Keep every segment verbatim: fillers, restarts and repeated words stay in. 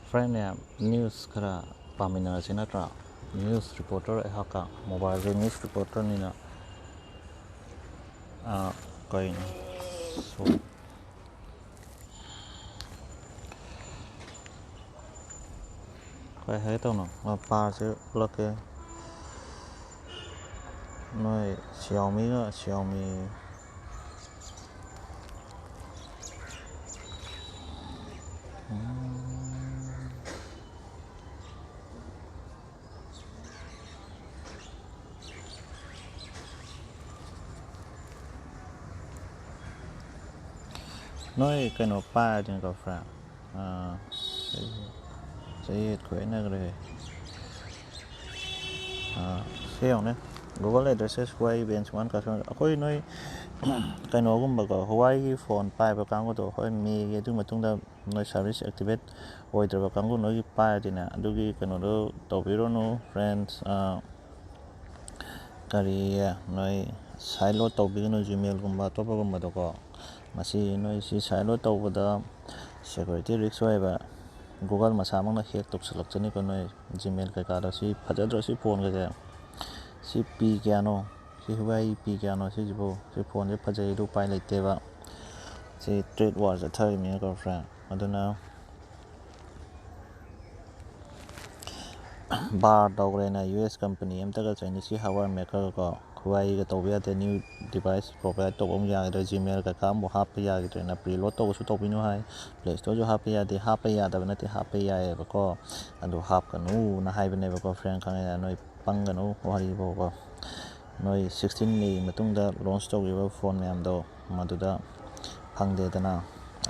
Friend ꯃꯌꯥꯝ, news ꯈꯔ ꯄꯥꯃꯤꯟꯅꯔꯁꯤ ꯅꯠꯇ꯭ꯔꯥ? News reporter ꯑꯩꯍꯥꯛꯀ, mobileꯒꯤ news reporterꯅꯤꯅ꯫ ꯑꯥ, ꯀꯩꯅꯣ? So, ꯀꯩ ꯍꯥꯏꯒꯦ ꯇꯧꯅꯣ? ꯑꯥ, ꯄꯥꯔꯁꯦ ꯎꯠꯂꯛꯀꯦ꯫ ꯅꯣꯏ Xiaomiꯒ, Xiaomi꯫ ꯅꯣꯏ ꯀꯩꯅꯣ ꯄꯥꯏꯔꯗꯤꯅꯦꯀꯣ, friend꯫ ꯑꯥ, ꯆꯍꯤ, ꯆꯍꯤ ꯈꯣꯏꯅꯈ꯭ꯔꯦ꯫ ꯑꯥ, ꯁꯤ ꯌꯦꯡꯉꯨꯅꯦ꯫ Google addresses Huawei bench one customer꯫ ꯑꯩꯈꯣꯏ ꯅꯣꯏ ꯀꯩꯅꯣꯒꯨꯝꯕꯀꯣ, Huaweiꯒꯤ phone ꯄꯥꯏꯕ ꯀꯥꯡꯕꯨꯗꯣ, ꯍꯣꯏ, ꯃꯦꯒꯤ ꯑꯗꯨꯒꯤ ꯃꯇꯨꯡꯗ ꯅꯣꯏ service activate ꯑꯣꯏꯗ꯭ꯔꯕ ꯀꯥꯡꯕꯨ ꯅꯣꯏꯒꯤ ꯄꯥꯏꯔꯗꯤꯅꯦ, ꯑꯗꯨꯒꯤ ꯀꯩꯅꯣꯗꯣ ꯇꯧꯕꯤꯔꯨꯅꯨ, friends꯫ ꯑꯥ, ꯀꯔꯤ, ꯅꯣꯏ side load ꯇꯧꯕꯤꯒꯅꯨ, Gmailꯒꯨꯝꯕ ꯑꯇꯣꯞꯄꯒꯨꯝꯕꯗꯀꯣ꯫ ꯃꯁꯤ ꯅꯣꯏ ꯁꯤ side load ꯇꯧꯕꯗ security risk ꯑꯣꯏꯕ, Google ꯃꯁꯥꯃꯛꯅ hack ꯇꯧꯁꯜꯂꯛꯆꯅꯤꯀꯣ ꯅꯣꯏ Gmail ꯀꯩꯀꯥꯗꯣ꯫ ꯁꯤ ꯐꯖꯗ꯭ꯔꯣ ꯁꯤ phoneꯒꯁꯦ? ꯁꯤ P ꯀꯌꯥꯅꯣ? ꯁꯤ Huawei P ꯀꯌꯥꯅꯣ ꯁꯤꯁꯤꯕꯨ? ꯁꯤ phoneꯁꯦ ꯐꯖꯩ, ꯑꯗꯨ ꯎꯄꯥꯏ ꯂꯩꯇꯦꯕ꯫ ꯁꯤ trade war ꯆꯠꯊꯔꯤꯕꯅꯤꯅꯀꯣ, friend꯫ ꯑꯗꯨꯅ bar ꯇꯧꯈ꯭ꯔꯦꯅ, U S company ꯑꯝꯇꯒ Chineseꯀꯤ hardware makerꯒ ꯀꯣ, Huaweiꯒ ꯇꯧꯕ ꯌꯥꯗꯦ, new device provide ꯇꯧꯕ ꯑꯃꯨꯛ ꯌꯥꯒꯗ꯭ꯔꯦ, Gmail ꯀꯩꯀꯥ ꯑꯃꯐꯥꯎ ꯍꯥꯞꯄ ꯌꯥꯈꯤꯗ꯭ꯔꯦꯅ꯫ Preload ꯇꯧꯕꯁꯨ ꯇꯧꯕꯤꯅꯨ ꯍꯥꯏ, Play Storeꯁꯨ ꯍꯥꯞꯄ ꯌꯥꯗꯦ꯫ ꯍꯥꯞꯄ ꯌꯥꯗꯕ ꯅꯠꯇꯦ, ꯍꯥꯞꯄ ꯌꯥꯏꯑꯕꯀꯣ, ꯑꯗꯨ ꯍꯥꯞꯀꯅꯨꯅ ꯍꯥꯏꯕꯅꯦꯕꯀꯣ, friend, ꯈꯪꯉꯦꯅ? ꯅꯣꯏ ꯄꯪꯒꯅꯨ ꯋꯥꯔꯤꯕꯣꯕ꯫ ꯅꯣꯏ sixteen May ꯃꯇꯨꯡꯗ launch ꯇꯧꯈꯤꯕ phone ꯃꯌꯥꯝꯗꯣ ꯃꯗꯨꯗ ꯐꯪꯗꯦꯗꯅ꯫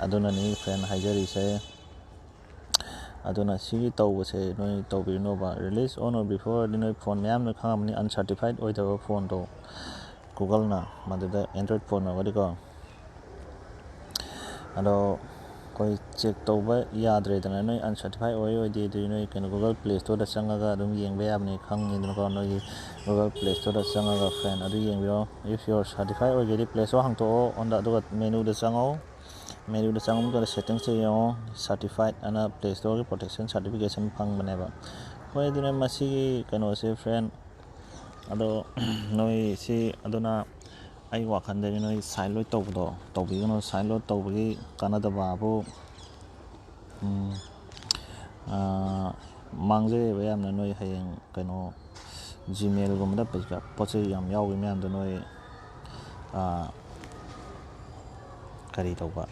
ꯑꯗꯨꯅꯅꯤ, friend, ꯍꯥꯏꯖꯔꯤꯁꯦ꯫ ꯑꯗꯨꯅ ꯁꯤꯒꯤ ꯇꯧꯕꯁꯦ ꯅꯣꯏ ꯇꯧꯕꯤꯔꯨꯅꯣꯕ꯫ Release on or before ꯗꯤ ꯅꯣꯏ phone ꯃꯌꯥꯝꯅ ꯈꯪꯉꯝꯃꯅꯤ, uncertified ꯑꯣꯏꯗꯕ phoneꯗꯣ Googleꯅ, ꯃꯗꯨꯗ Android phone ꯑꯣꯏꯔꯒꯗꯤꯀꯣ꯫ ꯑꯗꯣ ꯑꯩꯈꯣꯏ check ꯇꯧꯕ ꯌꯥꯗ꯭ꯔꯦꯗꯅ, ꯅꯣꯏ uncertified ꯑꯣꯏ ꯑꯣꯏꯗꯦ ꯑꯗꯨꯗꯤ ꯅꯣꯏ ꯀꯩꯅꯣ Google Play Storeꯗ ꯆꯪꯉꯒ ꯑꯗꯨꯝ ꯌꯦꯡꯕ ꯌꯥꯕꯅꯤ, ꯈꯪꯉꯤꯗꯅꯀꯣ, ꯅꯣꯏꯒꯤ Google Play Storeꯗ ꯆꯪꯉꯒ, friend, ꯑꯗꯨ ꯌꯦꯡꯕꯤꯔꯣ꯫ If your certified ꯑꯣꯏꯒꯦꯗꯤ Play Store ꯍꯥꯡꯇꯣꯛꯑꯣ, ꯑꯣꯟꯗ, ꯑꯗꯨꯒ menuꯗ ꯆꯪꯉꯣ꯫ ꯃꯦꯅ꯭ꯌꯨꯗ ꯆꯪꯕ ꯃꯇꯝꯗ ꯁꯦꯠꯇꯤꯡꯁꯇ ꯌꯦꯡꯉꯣ, ꯁꯥꯔꯇꯤꯐꯥꯏꯠ ꯑꯅ ꯄ꯭ꯂꯦ ꯁ꯭ꯇꯣꯔꯒꯤ ꯄ꯭ꯔꯣꯇꯦꯛꯁꯟ ꯁꯥꯔꯇꯤꯐꯤꯀꯦꯁꯟ ꯐꯪꯕꯅꯦꯕ꯫ ꯍꯣꯏ, ꯑꯗꯨꯅ ꯃꯁꯤꯒꯤ ꯀꯩꯅꯣꯁꯦ, ꯐ꯭ꯔꯦꯟ, ꯑꯗꯣ ꯅꯣꯏ ꯁꯤ, ꯑꯗꯨꯅ ꯑꯩ ꯋꯥꯈꯜꯗꯗꯤ ꯅꯣꯏ ꯁꯥꯏꯠ ꯂꯣꯏ ꯇꯧꯕꯗꯣ ꯇꯧꯕꯤꯒꯅꯨ꯫ ꯁꯥꯏꯠ ꯂꯣꯏ ꯇꯧꯕꯒꯤ ꯀꯥꯟꯅꯗꯕ ꯍꯥꯏꯕꯨ, ꯎꯝ, ꯑꯥ, ꯃꯥꯡꯖꯩꯌꯦꯕ ꯌꯥꯝꯅ꯫ ꯅꯣꯏ ꯍꯌꯦꯡ ꯀꯩꯅꯣ ꯖꯤꯃꯦꯜꯒꯨꯝꯕꯗ ꯄꯩꯁꯥ, ꯄꯣꯠ ꯆꯩ ꯌꯥꯝ ꯌꯥꯎꯈꯤ ꯃꯌꯥꯝꯗꯣ ꯅꯣꯏ, ꯑꯥ, ꯀꯔꯤ ꯇꯧꯕ,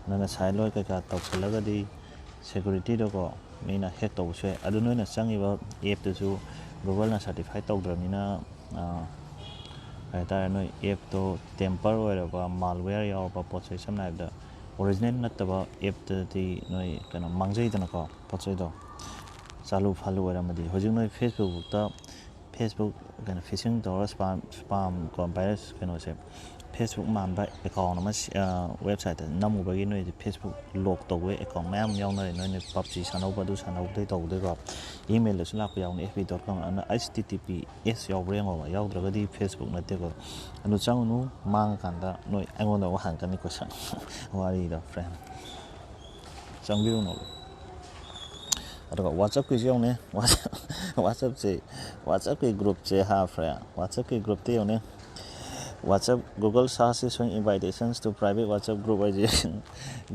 ꯅꯪꯅ ꯁꯥꯏꯠ ꯂꯣꯏ ꯀꯩꯀꯥ ꯇꯧꯁꯜꯂꯒꯗꯤ ꯁꯦꯀ꯭ꯌꯨꯔꯤꯇꯤꯗꯣꯀꯣ ꯃꯤꯅ ꯍꯦꯛ ꯇꯧꯕꯁꯨ ꯌꯥꯏ꯫ ꯑꯗꯨ ꯅꯣꯏꯅ ꯆꯪꯉꯤꯕ ꯑꯦꯞꯇꯨꯁꯨ ꯒꯨꯒꯜꯅ ꯁꯥꯔꯇꯤꯐꯥꯏ ꯇꯧꯗ꯭ꯔꯕꯅꯤꯅ, ꯑꯥ, ꯀꯩ ꯍꯥꯏꯇꯥꯔꯦ, ꯅꯣꯏ ꯑꯦꯞꯇꯣ ꯇꯦꯝꯄꯔ ꯑꯣꯏꯔꯕ, ꯃꯥꯜꯋꯦꯌꯔ ꯌꯥꯎꯔꯕ ꯄꯣꯠ ꯆꯩ, ꯁꯝꯅ ꯍꯥꯏꯔꯕꯗ ꯑꯣꯔꯤꯖꯤꯅꯦꯜ ꯅꯠꯇꯕ ꯑꯦꯞꯇꯗꯤ ꯅꯣꯏ ꯀꯩꯅꯣ ꯃꯥꯡꯖꯩꯗꯅꯀꯣ, ꯄꯣꯠ ꯆꯩꯗꯣ ꯆꯥꯂꯨ ꯐꯥꯂꯨ ꯑꯣꯏꯔꯝꯃꯗꯤ꯫ ꯍꯧꯖꯤꯛ ꯅꯣꯏ ꯐꯦꯁꯕꯨꯛꯇ, ꯐꯦꯁꯕꯨꯛ ꯀꯩꯅꯣ ꯐꯤꯁꯤꯡ ꯇꯧꯔꯒ ꯁ꯭ꯄꯥꯝ, ꯁ꯭ꯄꯥꯝ ꯀꯣ ꯚꯥꯏꯔꯁ ꯀꯩꯅꯣꯁꯦ, ꯐꯦꯁꯕꯨꯛ ꯃꯥꯟꯕ ꯑꯦꯀꯥꯎꯟ ꯑꯃ ꯁꯤ-, ꯑ, ꯋꯦꯕꯁꯥꯏꯠꯇ ꯅꯝꯃꯨꯕꯒꯤ ꯅꯣꯏꯗꯤ ꯐꯦꯁꯕꯨꯛ ꯂꯣꯛ ꯇꯧꯕ ꯑꯦꯀꯥꯎꯟ ꯃꯌꯥꯝ ꯌꯥꯎꯅꯔꯦ꯫ ꯅꯣꯏꯅ ꯄꯞꯖꯤ ꯁꯥꯟꯅꯧꯕ, ꯑꯗꯨ ꯁꯥꯟꯅꯧꯕꯗꯩ ꯇꯧꯕꯗꯩꯀꯣ, ꯏꯃꯦꯜꯗꯁꯨ ꯂꯥꯛꯄ ꯌꯥꯎꯅꯤ, ꯑꯦꯐ ꯕꯤ ꯗꯣꯠ ꯀꯣꯝ, ꯑꯗꯨꯅ H T T P S ꯌꯥꯎꯕ꯭ꯔꯥ ꯌꯦꯡꯉꯣꯕ, ꯌꯥꯎꯗ꯭ꯔꯒꯗꯤ ꯐꯦꯁꯕꯨꯛ ꯅꯠꯇꯦꯀꯣ꯫ ꯑꯗꯨ ꯆꯪꯉꯨꯅꯨ, ꯃꯥꯡꯉꯀꯥꯟꯗ ꯅꯣꯏ ꯑꯩꯉꯣꯟꯗ ꯑꯃꯨꯛ ꯍꯪꯉꯛꯀꯅꯤ ꯀꯣꯏꯁꯟ꯫ ꯋꯥꯔꯤꯗꯣ, ꯐ꯭ꯔꯦꯟ, ꯆꯪꯕꯤꯔꯨꯅꯣꯕ꯫ ꯑꯗꯨꯒ ꯋꯥꯆꯞꯀꯤꯁꯨ ꯌꯦꯡꯉꯨꯅꯦ꯫ ꯋꯥꯆꯞ, ꯋꯥꯆꯞꯁꯦ, ꯋꯥꯆꯞꯀꯤ ꯒ꯭ꯔꯨꯞꯁꯦ ꯍꯥꯞꯈ꯭ꯔꯦ꯫ ꯋꯥꯆꯞꯀꯤ ꯒ꯭ꯔꯨꯞꯇ ꯌꯦꯡꯉꯨꯅꯦ꯫ WhatsApp, Google search is showing invitations to private WhatsApp group ꯍꯥꯏꯁꯦ꯫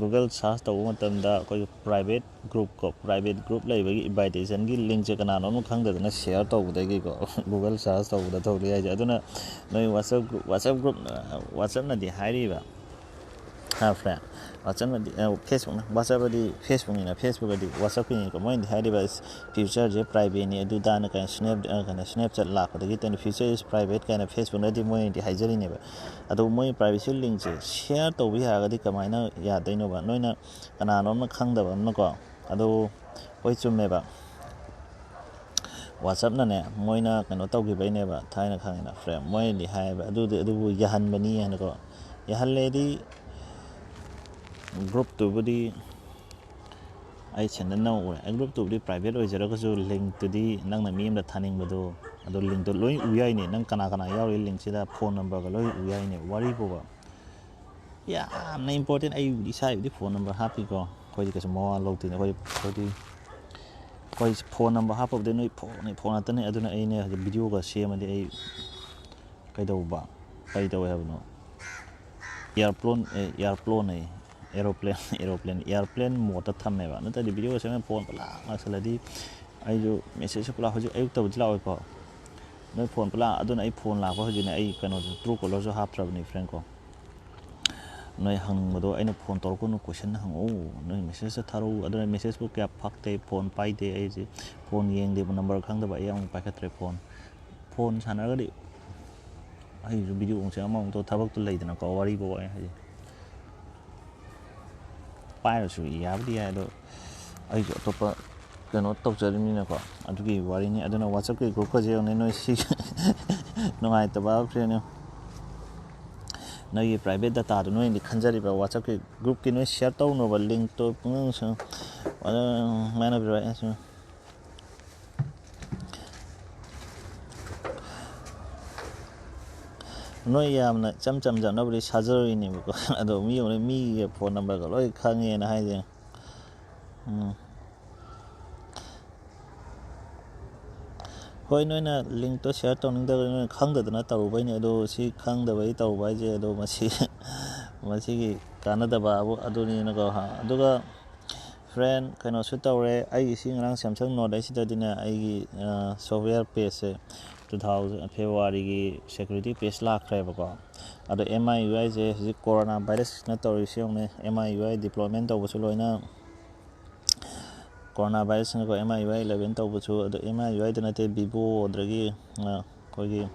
Google search ꯇꯧꯕ ꯃꯇꯝꯗ ꯑꯩꯈꯣꯏꯒꯤ ꯄ꯭ꯔꯥꯏꯚꯦꯠ ꯒ꯭ꯔꯨꯞ ꯀꯣ, ꯄ꯭ꯔꯥꯏꯚꯦꯠ ꯒ꯭ꯔꯨꯞ ꯂꯩꯕꯒꯤ ꯏꯟꯚꯥꯏꯇꯦꯁꯟꯒꯤ ꯂꯤꯡꯁꯦ ꯀꯅꯥꯅꯣꯝ ꯈꯪꯗꯗꯅ ꯁꯤꯌꯔ ꯇꯧꯕꯗꯒꯤꯀꯣ, Google search ꯇꯧꯕꯗ ꯊꯣꯛꯂꯛꯑꯦ ꯍꯥꯏꯁꯦ꯫ ꯑꯗꯨꯅ ꯅꯣꯏ WhatsApp group, WhatsApp group, WhatsApp ꯅꯗꯤ ꯍꯥꯏꯔꯤꯕ, ꯍꯥ, ꯐ꯭ꯔꯦꯟ? WhatsApp ꯅꯗꯤ, ꯑ, Facebook ꯅ, WhatsApp ꯑꯗꯤ Facebook ꯅꯤꯅ, Facebook ꯑꯗꯤ WhatsApp ꯀꯤꯅꯤꯀꯣ꯫ ꯃꯣꯏꯅꯗꯤ ꯍꯥꯏꯔꯤꯕ ꯐ꯭ꯌꯨꯆꯔꯁꯦ ꯄ꯭ꯔꯥꯏꯚꯦꯠꯅꯤ, ꯑꯗꯨꯗꯥꯅ ꯀꯩꯅꯣ Snap-, ꯑ, ꯀꯩꯅꯣ Snapchat ꯂꯥꯛꯄꯗꯒꯤ ꯇꯩꯅ future is private ꯀꯥꯏꯅ Facebook ꯅꯗꯤ ꯃꯣꯏꯅꯗꯤ ꯍꯥꯏꯖꯔꯤꯅꯦꯕ꯫ ꯑꯗꯣ ꯃꯣꯏ ꯄ꯭ꯔꯥꯏꯚꯦꯁꯤ ꯂꯤꯡꯁꯦ ꯁꯤꯌꯔ ꯇꯧꯕ ꯌꯥꯔꯒꯗꯤ ꯀꯃꯥꯏꯅ ꯌꯥꯗꯣꯏꯅꯣꯕ? ꯅꯣꯏꯅ ꯀꯅꯥꯅꯣꯝꯅ ꯈꯪꯗꯕ ꯑꯃꯅꯀꯣ, ꯑꯗꯨ ꯍꯣꯏ ꯆꯨꯝꯃꯦꯕ, WhatsApp ꯅꯅꯦ ꯃꯣꯏꯅ ꯀꯩꯅꯣ ꯇꯧꯈꯤꯕꯩꯅꯦꯕ, ꯊꯥꯏꯅ ꯈꯪꯉꯤꯅ ꯐ꯭ꯔꯦꯟ, ꯃꯣꯏꯅꯗꯤ ꯍꯥꯏꯌꯦꯕ ꯑꯗꯨꯗꯤ, ꯑꯗꯨꯕꯨ ꯌꯥꯍꯟꯕꯅꯤ ꯍꯥꯏꯅꯀꯣ꯫ ꯌꯥꯍꯜꯂꯦꯗꯤ ꯒ꯭ꯔꯨꯞꯇꯨꯕꯨꯗꯤ ꯑꯩ ꯁꯦꯟꯗꯟ ꯑꯃ ꯎꯔꯦ꯫ ꯑꯩ ꯒ꯭ꯔꯨꯞꯇꯨꯕꯨꯗꯤ ꯄ꯭ꯔꯥꯏꯚꯦꯠ ꯑꯣꯏꯖꯔꯒꯁꯨ ꯂꯤꯡꯇꯨꯗꯤ ꯅꯪꯅ ꯃꯤ ꯑꯃꯗ ꯊꯥꯅꯤꯡꯕꯗꯣ, ꯑꯗꯣ ꯂꯤꯡꯇꯣ ꯂꯣꯏ ꯎ ꯌꯥꯏꯅꯦ꯫ ꯅꯪ ꯀꯅꯥ ꯀꯅꯥ ꯌꯥꯎꯔꯤ ꯂꯤꯡꯁꯤꯗ, ꯐꯣꯟ ꯅꯝꯕꯔꯒ ꯂꯣꯏ ꯎ ꯌꯥꯏꯅꯦ꯫ ꯋꯥꯔꯤꯕꯨꯕ, ꯌꯥꯝꯅ ꯏꯝꯄꯣꯔꯇꯦꯟ꯫ ꯑꯩ ꯏꯁꯥꯒꯤꯕꯨꯗꯤ ꯐꯣꯟ ꯅꯝꯕꯔ ꯍꯥꯞꯄꯤꯀꯣ, ꯑꯩꯈꯣꯏꯗꯤ ꯀꯩꯁꯨ ꯃꯋꯥ ꯂꯧꯗꯦꯅꯦ꯫ ꯑꯩꯈꯣꯏꯗꯤ ꯑꯩꯈꯣꯏꯗꯤ ꯑꯩꯈꯣꯏ ꯐꯣꯟ ꯅꯝꯕꯔ ꯍꯥꯞꯄꯕꯨꯗꯤ ꯅꯣꯏ ꯐꯣꯟ ꯐꯣꯟ ꯉꯥꯛꯇꯅꯦ꯫ ꯑꯗꯨꯅ ꯑꯩꯅꯦ ꯍꯧꯖꯤꯛ ꯚꯤꯗꯤꯑꯣꯒ ꯁꯦꯝꯃꯗꯤ ꯑꯩ ꯀꯩꯗꯧꯕ ꯀꯩ ꯇꯧꯋꯦ ꯍꯥꯏꯕꯅꯣ? ꯏꯌꯥꯔꯄ꯭ꯂꯣꯟ ꯑꯦ ꯏꯌꯥꯔꯄ꯭ꯂꯣꯟ ꯑꯦ ꯑꯦꯔꯣꯄ꯭ꯂꯦꯟ ꯑꯦꯔꯣꯄ꯭ꯂꯦꯟ ꯏꯌꯥꯔꯄ꯭ꯂꯦꯟ ꯃꯣꯠꯇ ꯊꯝꯃꯦꯕ꯫ ꯅꯠꯇ꯭ꯔꯗꯤ ꯚꯤꯗꯤꯑꯣꯒ ꯁꯦꯝꯃ ꯐꯣꯟ ꯄꯨꯂꯥꯛ ꯂꯥꯛꯁꯜꯂꯗꯤ ꯑꯩꯁꯨ ꯃꯦꯁꯦꯖꯁꯨ ꯄꯨꯂꯥꯛ ꯍꯧꯖꯤꯛ ꯑꯌꯨꯛꯇꯕꯨꯗꯤ ꯂꯥꯛꯑꯣꯏꯀꯣ, ꯅꯣꯏ ꯐꯣꯟ ꯄꯨꯂꯥꯛ꯫ ꯑꯗꯨꯅ ꯑꯩ ꯀꯩꯅꯣꯁꯨ ꯇ꯭ꯔꯨ ꯀꯣꯂꯔꯁꯨ ꯍꯥꯞꯇ꯭ꯔꯕꯅꯤ ꯐ꯭ꯔꯦꯟ ꯀꯣ꯫ ꯅꯣꯏ ꯍꯪꯅꯤꯡꯕꯗꯣ ꯑꯩꯅ ꯐꯣꯟ ꯇꯧꯔꯛꯀꯅꯨ, ꯀꯣꯏꯁꯟ ꯍꯪꯉꯛꯎ, ꯅꯣꯏ ꯃꯦꯁꯦꯖꯇ ꯊꯥꯔꯛꯎ꯫ ꯑꯗꯨꯅ ꯃꯦꯁꯦꯖꯄꯨ ꯀꯌꯥ ꯐꯥꯛꯇꯦ, ꯐꯣꯟ ꯄꯥꯏꯗꯦ ꯑꯩꯁꯦ꯫ ꯐꯣꯟ ꯌꯦꯡꯗꯦꯕ, ꯅꯝꯕꯔ ꯈꯪꯗꯕ ꯑꯩ ꯑꯃꯨꯛ ꯄꯥꯏꯈꯠꯇ꯭ꯔꯦ ꯐꯣꯟ꯫ ꯐꯣꯟ ꯁꯥꯟꯅꯔꯒꯗꯤ ꯑꯩꯁꯨ ꯚꯤꯗꯤꯑꯣ ꯑꯃꯨꯛ ꯁꯦꯝ ꯑꯃꯃꯨꯛ ꯇꯧ, ꯊꯕꯛꯇꯣ ꯂꯩꯗꯅꯀꯣ, ꯋꯥꯔꯤꯕꯨ ꯑꯩ ꯍꯥꯏꯁꯦ꯫ ꯄꯥꯏꯔꯁꯨ ꯌꯥꯕꯨꯗꯤ ꯌꯥꯏ, ꯑꯗꯣ ꯑꯩꯁꯨ ꯑꯇꯣꯞꯄ ꯀꯩꯅꯣ ꯇꯧꯖꯔꯤꯕꯅꯤꯅꯀꯣ, ꯑꯗꯨꯒꯤ ꯋꯥꯔꯤꯅꯤ꯫ ꯑꯗꯨꯅ WhatsApp-ꯀꯤ group-ꯀꯁꯦ ꯌꯦꯡꯉꯨꯅꯦ ꯅꯣꯏ ꯁꯤ ꯅꯨꯡꯉꯥꯏꯇꯕ ꯐ꯭ꯔꯦꯟ꯫ ꯅꯣꯏꯒꯤ private data-ꯗꯣ ꯅꯣꯏꯅꯗꯤ ꯈꯟꯖꯔꯤꯕ, WhatsApp-ꯀꯤ group-ꯀꯤ ꯅꯣꯏ share ꯇꯧꯅꯕ link-ꯇꯣ ꯄꯨꯡꯁꯨ ꯑꯗꯨꯃꯥꯏꯅ ꯄꯤꯔꯛꯑꯦ꯫ ꯅꯣꯏ ꯌꯥꯝꯅ ꯏꯆꯝ ꯆꯝꯖꯅꯕꯨꯗꯤ ꯁꯥꯖꯔꯨꯏꯅꯦꯕꯀꯣ꯫ ꯑꯗꯣ ꯃꯤ ꯑꯃꯅ ꯃꯤꯒꯤ ꯐꯣꯟ ꯅꯝꯕꯔꯒ ꯂꯣꯏ ꯈꯪꯉꯦꯅ ꯍꯥꯏꯁꯦ꯫ ꯎꯝ꯫ ꯍꯣꯏ, ꯅꯣꯏꯅ link-ꯇꯣ share ꯇꯧꯅꯤꯡꯗꯕ, ꯅꯣꯏꯅ ꯈꯪꯗꯗꯅ ꯇꯧꯔꯨꯕꯩꯅꯤ꯫ ꯑꯗꯣ ꯁꯤ ꯈꯪꯗꯕꯩ ꯇꯧꯔꯨꯕ ꯍꯥꯏꯁꯦ, ꯑꯗꯣ ꯃꯁꯤ, ꯃꯁꯤꯒꯤ ꯀꯥꯟꯅꯗꯕ ꯑꯕꯨ-, ꯑꯗꯨꯅꯤꯅꯀꯣ꯫ ꯍꯥ, ꯑꯗꯨꯒ ꯐ꯭ꯔꯦꯟ, ꯀꯩꯅꯣꯁꯨ ꯇꯧꯔꯦ꯫ ꯑꯩꯒꯤ ꯁꯤ ꯉꯔꯥꯡ Samsung Note ꯑꯩꯠꯁꯤꯗꯗꯤꯅꯦ, ꯑꯩꯒꯤ, ꯑ, software page-ꯁꯦ two thousand February-ꯒꯤ security patch ꯂꯥꯛꯈ꯭ꯔꯦꯕꯀꯣ꯫ ꯑꯗꯣ M I U I-ꯁꯦ ꯍꯧꯖꯤꯛ corona virus-ꯅ ꯇꯧꯔꯤꯁꯦ ꯌꯦꯡꯉꯨꯅꯦ꯫ M I U I deployment ꯇꯧꯕꯁꯨ ꯂꯣꯏꯅ corona virus-ꯅꯀꯣ, M I U I eleven ꯇꯧꯕꯁꯨ꯫ ꯑꯗꯣ M I U I-ꯗ ꯅꯠꯇꯦ, Vivo, ꯑꯗꯒꯤ, ꯑ, ꯑꯩꯈꯣꯏꯒꯤ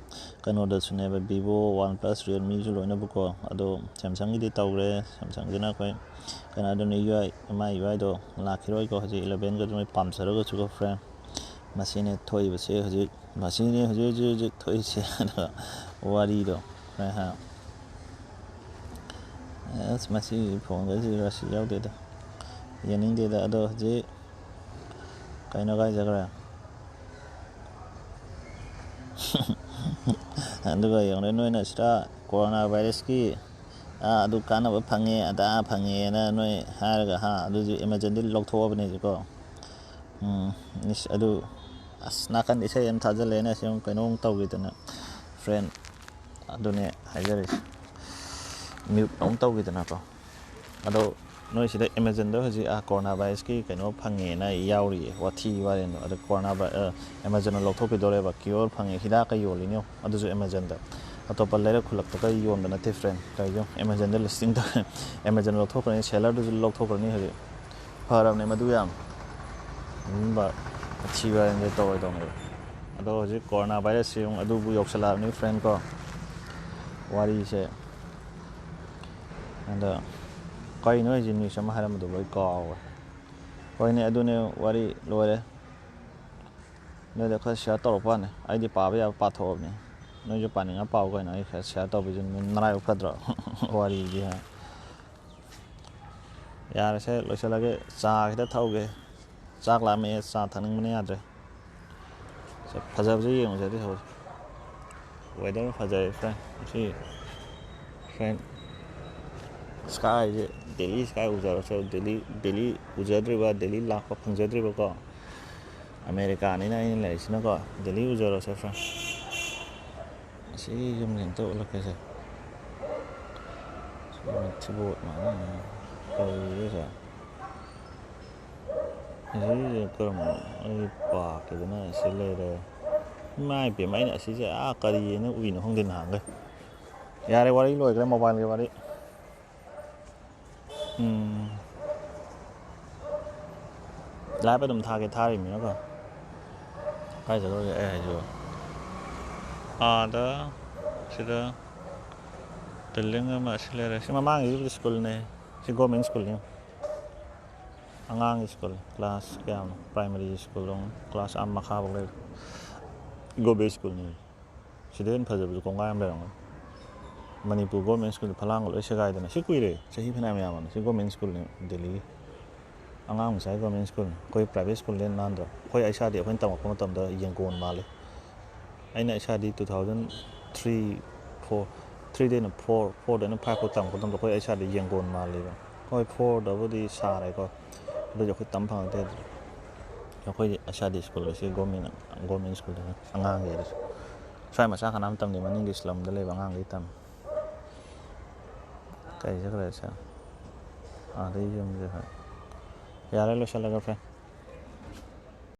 ꯀꯩꯅꯣꯗꯁꯨꯅꯦꯕ, Vivo, OnePlus, Realme-ꯁꯨ ꯂꯣꯏꯅꯕꯀꯣ꯫ ꯑꯗꯣ Samsung-ꯒꯤꯗꯤ ꯇꯧꯈ꯭ꯔꯦ꯫ Samsung-ꯁꯤꯅ ꯑꯩꯈꯣꯏ ꯀꯩꯅꯣ, ꯑꯗꯨꯅ U I, M I U I-ꯗꯣ ꯂꯥꯛꯈꯤꯔꯣꯏꯀꯣ꯫ ꯍꯧꯖꯤꯛ eleven-ꯒꯗꯨ ꯅꯣꯏ ꯄꯥꯝꯖꯔꯒꯁꯨꯀꯣ ꯐ꯭ꯔꯦꯟ, ꯃꯁꯤꯅꯦ ꯊꯣꯛꯏꯕꯁꯦ ꯍꯧꯖꯤꯛ꯫ ꯃꯁꯤꯅꯦ ꯍꯧꯖꯤꯛ, ꯍꯧꯖꯤꯛ, ꯍꯧꯖꯤꯛ ꯊꯣꯛꯏꯁꯦ꯫ ꯑꯗꯣ ꯋꯥꯔꯤꯗꯣ ꯈꯔ ꯍꯥ-, ꯑꯁ, ꯃꯁꯤꯒꯤ ꯐꯣꯟꯒꯁꯤ ꯔꯁꯤ ꯌꯥꯎꯗꯦꯗ, ꯌꯦꯡꯅꯤꯡꯗꯦꯗ꯫ ꯑꯗꯣ ꯍꯧꯖꯤꯛ ꯀꯩꯅꯣ ꯀꯥꯏ ꯆꯠꯈ꯭ꯔꯦ? ꯑꯗꯨꯒ ꯌꯦꯡꯉꯨꯅꯦ, ꯅꯣꯏꯅ ꯁꯤꯗ corona virus-ꯀꯤ ꯑꯥ, ꯑꯗꯨ ꯀꯥꯟꯅꯕ ꯐꯪꯉꯦ, ꯑꯗꯥ ꯐꯪꯉꯦꯅ ꯅꯣꯏ ꯍꯥꯏꯔꯒ, ꯍꯥ, ꯑꯗꯨꯁꯨ ꯑꯦꯃꯥꯖꯣꯟꯗꯤ ꯂꯧꯊꯣꯛꯑꯕꯅꯦ ꯍꯧꯖꯤꯛꯀꯣ꯫ ꯎꯝ, ꯏꯁ, ꯑꯗꯨ, ꯑꯁ, ꯅꯥꯀꯟꯗ ꯏꯁꯩ ꯑꯃ ꯊꯥꯖꯤꯜꯂꯛꯑꯦꯅꯦ, ꯁꯤ ꯑꯃꯨꯛ ꯀꯩꯅꯣꯃꯨꯛ ꯇꯧꯈꯤꯗꯅ, ꯐ꯭ꯔꯦꯟ꯫ ꯑꯗꯨꯅꯦ ꯍꯥꯏꯖꯔꯤꯁꯦ, ꯃ꯭ꯌꯨꯠ ꯑꯃꯨꯛ ꯇꯧꯈꯤꯗꯅꯀꯣ꯫ ꯑꯗꯣ ꯅꯣꯏ ꯁꯤꯗ ꯑꯦꯃꯥꯖꯣꯟꯗ ꯍꯧꯖꯤꯛ, ꯑꯥ, ꯀꯣꯔꯣꯅꯥ ꯚꯥꯏꯔꯁꯀꯤ ꯀꯩꯅꯣ ꯐꯪꯉꯦꯅ ꯌꯥꯎꯔꯤꯌꯦ, ꯋꯥꯊꯤ ꯋꯥꯔꯦꯡꯗꯣ꯫ ꯑꯗꯣ ꯀꯣꯔꯣꯅꯥ ꯚꯥꯏ-, ꯑ, ꯑꯦꯃꯥꯖꯣꯟꯅ ꯂꯧꯊꯣꯛꯈꯤꯗꯣꯔꯦꯕ, ꯀꯤꯌꯣꯔ ꯐꯪꯉꯦ, ꯍꯤꯗꯥꯛꯀ ꯌꯣꯜꯂꯤꯅꯦ ꯑꯗꯨꯁꯨ ꯑꯦꯃꯥꯖꯣꯟꯗ꯫ ꯑꯇꯣꯞꯄ ꯂꯩꯔꯛ ꯈꯨꯜꯂꯛꯇꯒ ꯌꯣꯟꯕ ꯅꯠꯇꯦ, ꯐ꯭ꯔꯦꯟ꯫ ꯀꯔꯤꯒꯤꯅꯣ? ꯑꯦꯃꯥꯖꯣꯟꯗ ꯂꯤꯁꯇꯤꯡ ꯇꯧ-, ꯑꯦꯃꯥꯖꯣꯟ ꯂꯧꯊꯣꯛꯈ꯭ꯔꯅꯤ, ꯁꯦꯂꯔꯗꯨꯁꯨ ꯂꯧꯊꯣꯛꯈ꯭ꯔꯅꯤ ꯍꯧꯖꯤꯛ꯫ ꯐꯔꯕꯅꯦ ꯃꯗꯨ ꯌꯥꯝ꯫ ꯑꯗꯨꯝꯕ ꯋꯥꯊꯤ ꯋꯥꯔꯦꯡꯁꯦ ꯇꯧꯔꯣꯏꯗꯧꯅꯦꯕ꯫ ꯑꯗꯣ ꯍꯧꯖꯤꯛ ꯀꯣꯔꯣꯅꯥ ꯚꯥꯏꯔꯁꯁꯦ ꯑꯃꯨꯛ ꯑꯗꯨꯕꯨ ꯌꯧꯁꯜꯂꯛꯑꯕꯅꯤ, ꯐ꯭ꯔꯦꯟ ꯀꯣ꯫ ꯋꯥꯔꯤꯁꯦ꯫ ꯑꯗ ꯀꯩꯅꯣ ꯑꯩꯁꯦ ꯅ꯭ꯌꯨꯁ ꯑꯃ ꯍꯥꯏꯔꯝꯕꯗꯨꯕꯨ ꯑꯩ ꯀꯥꯎꯔꯦ꯫ ꯍꯣꯏꯅꯦ, ꯑꯗꯨꯅꯦ, ꯋꯥꯔꯤ ꯂꯣꯏꯔꯦ꯫ ꯅꯣꯏꯗ ꯈꯔ ꯁꯤꯌꯔ ꯇꯧꯔꯛꯄꯅꯦ꯫ ꯑꯩꯗꯤ ꯄꯥꯕ ꯌꯥꯕ ꯄꯥꯊꯣꯛꯑꯕꯅꯤ꯫ ꯅꯣꯏꯁꯨ ꯄꯥꯅꯤꯡꯉ ꯄꯥꯎ ꯀꯩꯅꯣ, ꯑꯩ ꯈꯔ ꯁꯤꯌꯔ ꯇꯧꯕꯤꯁꯨ ꯅꯔꯥꯏꯕꯛ ꯐꯗ꯭ꯔꯣ? ꯋꯥꯔꯤꯗꯤ ꯍꯥ꯫ ꯌꯥꯔꯦꯁꯦ, ꯂꯣꯏꯁꯤꯜꯂꯒꯦ꯫ ꯆꯥ ꯈꯤꯇ ꯊꯛꯎꯒꯦ꯫ ꯆꯥꯛ ꯂꯥꯝꯃꯛꯑꯦ, ꯆꯥ ꯊꯛꯅꯤꯡꯕꯅ ꯌꯥꯗ꯭ꯔꯦ꯫ ꯁꯦ, ꯐꯖꯕꯁꯦ ꯌꯦꯡꯉꯨꯁꯦ ꯑꯗꯨ ꯍꯧꯖꯤꯛ꯫ ꯋꯦꯗꯔ ꯐꯖꯔꯦ, ꯐ꯭ꯔꯦꯟ꯫ ꯉꯁꯤ, ꯐ꯭ꯔꯦꯟ, ꯁ꯭ꯀꯥꯏꯁꯦ, ꯗꯦꯜꯂꯤ ꯁ꯭ꯀꯥꯏ ꯎꯖꯔꯁꯦ꯫ ꯗꯦꯜꯂꯤ, ꯗꯦꯜꯂꯤ ꯎꯖꯗ꯭ꯔꯤꯕ, ꯗꯦꯜꯂꯤ ꯂꯥꯛꯄ ꯐꯪꯖꯗ꯭ꯔꯤꯕꯀꯣ꯫ ꯑꯃꯦꯔꯤꯀꯥꯅꯤꯅ ꯑꯩꯅ ꯂꯩꯔꯤꯁꯤꯅꯀꯣ꯫ ꯗꯦꯜꯂꯤ ꯎꯖꯔꯁꯦ, ꯐ꯭ꯔꯦꯟ꯫ ꯑꯁꯤ ꯌꯨꯝꯁꯦ ꯑꯝꯇ ꯎꯠꯂꯛꯀꯦꯁꯦ꯫ ꯁꯤ ꯃꯊꯤꯕꯣꯠ ꯃꯥꯜꯂꯦ꯫ ꯀꯔꯤꯅꯣ ꯁꯦ? ꯑꯁꯤꯁꯦ ꯀꯔꯝꯕꯅꯣ? ꯑꯩ ꯄꯥꯛꯀꯤꯗꯅ ꯑꯁꯤ ꯂꯩꯔꯦ꯫ ꯏꯃꯥ ꯏꯄꯦꯝꯃ, ꯑꯩꯅ ꯑꯁꯤꯁꯦ ꯑꯥ ꯀꯔꯤꯅ ꯎꯏꯅꯣ ꯈꯪꯗꯦ ꯅꯍꯥꯟꯈꯩ꯫ ꯌꯥꯔꯦ, ꯋꯥꯔꯤ ꯂꯣꯏꯈ꯭ꯔꯦ, ꯃꯣꯕꯥꯏꯜꯒꯤ ꯋꯥꯔꯤ꯫ ꯎꯝ꯫ ꯂꯥꯏꯞ ꯑꯗꯨꯝ ꯊꯥꯒꯦ ꯊꯥꯔꯤꯃꯤꯅꯀꯣ꯫ ꯀꯥꯏ ꯆꯠꯂꯨꯔꯒꯦ ꯑꯩ ꯍꯥꯏꯁꯤꯕꯣ? ꯑꯥꯗ, ꯁꯤꯗ building ꯑꯃ ꯑꯁꯤ ꯂꯩꯔꯦ꯫ ꯁꯤ ꯃꯃꯥꯡꯒꯤꯁꯤꯕꯨꯗꯤ ꯁ꯭ꯀꯨꯜꯅꯦ꯫ ꯁꯤ ꯒꯣꯔꯃꯦꯟ ꯁ꯭ꯀꯨꯜꯅꯤ꯫ ꯑꯉꯥꯡꯒꯤ ꯁ꯭ꯀꯨꯜ, ꯀ꯭ꯂꯥꯁ ꯀꯌꯥꯅꯣ? ꯄ꯭ꯔꯥꯏꯃꯔꯤ ꯁ꯭ꯀꯨꯜ ꯑꯃ, ꯀ꯭ꯂꯥꯁ ꯑꯥ ꯃꯈꯥꯐꯥꯎ ꯂꯩꯔꯦ꯫ ꯒꯣꯔꯃꯦꯟ ꯁ꯭ꯀꯨꯜꯅꯤ꯫ ꯁꯤꯗ ꯍꯦꯟꯅ ꯐꯖꯕꯁꯨ ꯀꯣꯡꯒꯥꯏ ꯑꯃ ꯂꯩꯔꯝꯒꯅꯤ꯫ ꯃꯅꯤꯄꯨꯔ ꯒꯣꯔꯃꯦꯟ ꯁ꯭ꯀꯨꯜ ꯐꯂꯥꯡꯒ ꯂꯣꯏ ꯁꯦꯒꯥꯏꯗꯅ꯫ ꯁꯤ ꯀꯨꯏꯔꯦ, ꯆꯍꯤ ꯐꯅꯌꯥꯝ ꯌꯥꯝꯃꯕꯅꯤ꯫ ꯁꯤ ꯒꯣꯔꯃꯦꯟ ꯁ꯭ꯀꯨꯜꯅꯤ, ꯗꯦꯜꯂꯤꯒꯤ꯫ ꯑꯉꯥꯡ ꯃꯆꯥꯒꯤ ꯒꯣꯔꯃꯦꯟ ꯁ꯭ꯀꯨꯜꯅꯤ꯫ ꯑꯩꯈꯣꯏ ꯄ꯭ꯔꯥꯏꯚꯦꯠ ꯁ꯭ꯀꯨꯜꯗ ꯍꯦꯟꯅ ꯅꯥꯟꯗ꯭ꯔꯣ? ꯑꯩꯈꯣꯏ ꯏꯁꯥꯗꯤ ꯑꯩꯈꯣꯏꯅ ꯇꯝꯃꯛꯄ ꯃꯇꯝꯗ ꯌꯦꯡꯒꯣꯟ ꯃꯥꯜꯂꯤ꯫ ꯑꯩꯅ ꯏꯁꯥꯗꯤ two thousand three, four, ꯊ꯭ꯔꯤꯗꯩꯅ ꯐꯣꯔ, ꯐꯣꯔꯗꯩꯅ ꯐꯥꯏꯚ ꯐꯥꯎ ꯇꯝꯃꯛꯄ ꯃꯇꯝꯗ ꯑꯩꯈꯣꯏ ꯑꯩ ꯏꯁꯥꯗ ꯌꯦꯡꯒꯣꯟ ꯃꯥꯜꯂꯦꯕ꯫ ꯍꯣꯏ, ꯐꯣꯔꯗꯕꯨꯗꯤ ꯁꯥꯔꯦꯀꯣ, ꯑꯗꯨꯗꯤ ꯑꯩꯈꯣꯏ ꯇꯝ ꯐꯪꯉꯛꯇꯦ꯫ ꯑꯗꯨꯗꯤ ꯑꯩꯈꯣꯏꯗꯤ ꯏꯁꯥꯗꯤ ꯁ꯭ꯀꯨꯜ ꯑꯁꯤ ꯒꯣꯔꯃꯦꯟ, ꯒꯣꯔꯃꯦꯟ ꯁ꯭ꯀꯨꯜꯗꯅꯤ ꯑꯉꯥꯡꯒꯤ ꯑꯗꯨꯁꯨ꯫ ꯁ꯭ꯋꯥꯏ ꯃꯆꯥ ꯀꯅꯥꯝ ꯇꯝꯗꯦ, ꯃꯅꯤꯡꯒꯤ ꯁ꯭ꯂꯝꯗ ꯂꯩꯕ ꯑꯉꯥꯡꯈꯩ ꯇꯝꯃꯤ꯫ ꯀꯩ ꯆꯠꯈ꯭ꯔꯦ ꯁꯦ? ꯑꯥꯗꯩ ꯌꯨꯝꯁꯦ ꯍꯣꯏ꯫ ꯌꯥꯔꯦ, ꯂꯣꯏꯁꯤꯜꯂꯒꯦ ꯐ꯭ꯔꯦꯟ꯫